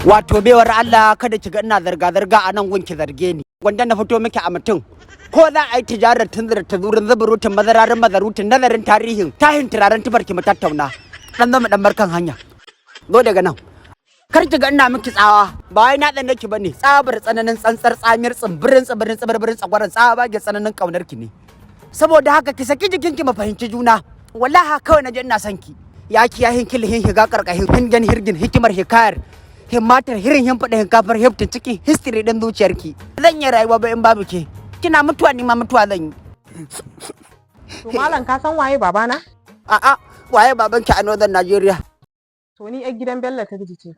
Wato baiwar Allah, kada ki ga ina zarga zarga a nan gun ki zarge ni. Gwanda na fito miki a mutum. Ko za a yi tijarar tunzura tazurin zuburutun mazararin mazarutun nazarin tarihin tahin turaren tufarki mu tattauna. Dan zama dan barkan hanya. Zo daga nan. Kar ki ga ina miki tsawa, ba wai na dan naki bane, tsabar tsananin tsantsar tsamiyar tsimbirin tsibirin tsibirin tsagwaran tsabage tsananin kaunar ki ne. Saboda haka ki saki jikinki mu fahimci juna. Wallahi kawai na je ina son ki. Ya ki ya hinkil hin higa karkashin hingen hirgin hikimar hikayar himmatar hirin himfaɗa hinkafar hiftin cikin history ɗin zuciyarki. Zan yi rayuwa ba in babu ke. Kina mutuwa, ni ma mutuwa zan yi. To malam, ka san waye babana? A'a, waye babanki a Northern Nigeria? To ni yar gidan Bello Turji ce.